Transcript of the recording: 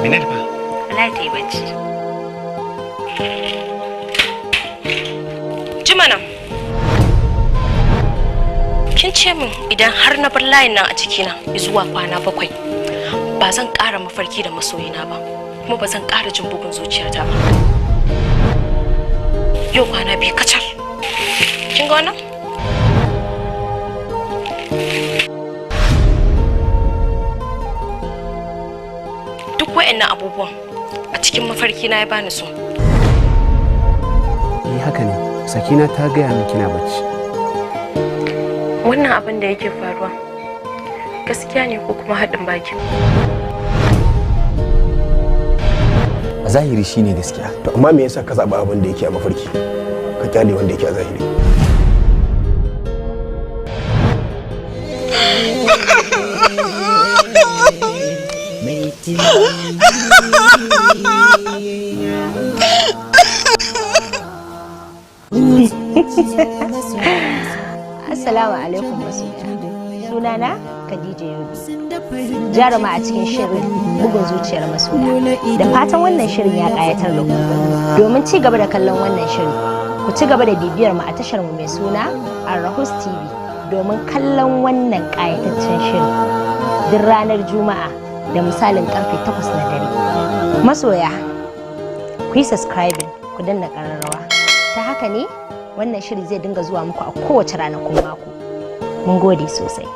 Minal fa? Wallahi ta yi bacci. Jimana. Kin ce min idan har na bar layin nan a cikina zuwa kwana 7 ba zan ƙara mafarki da masoyina ba, kuma ba zan ƙara jin bugun zuciyata ba. Yau kwana 2 kacal. Kin ga wannan? Duk wa'annan abubuwan a cikin mafarki na ya bani so. Eh haka ne, Sakina ta gaya min kina bacci. Wannan abin da yake faruwa gaskiya ne ko kuma haɗin baki? A zahiri shine gaskiya. To amma me yasa ka zaɓi abin da yake a mafarki? Ka kyale wanda yake a zahiri. Assalamu alaikum masoya. Sunana Khadija Yobe. Jaruma a cikin shirin bugun zuciyar masoya. Da fatan wannan shirin ya kayatar da ku. Domin ci gaba da kallon wannan shirin, ku ci gaba da bibiyar mu a tashar mu mai suna Arahus TV domin kallon wannan kayataccen shirin. Duk ranar Juma'a da misalin karfe 8 na dare. Masoya, ku yi subscribing, ku danna ƙararrawa. Ta haka ne wannan shiri zai dinga zuwa muku a kowace ranakun mako. Mun gode sosai.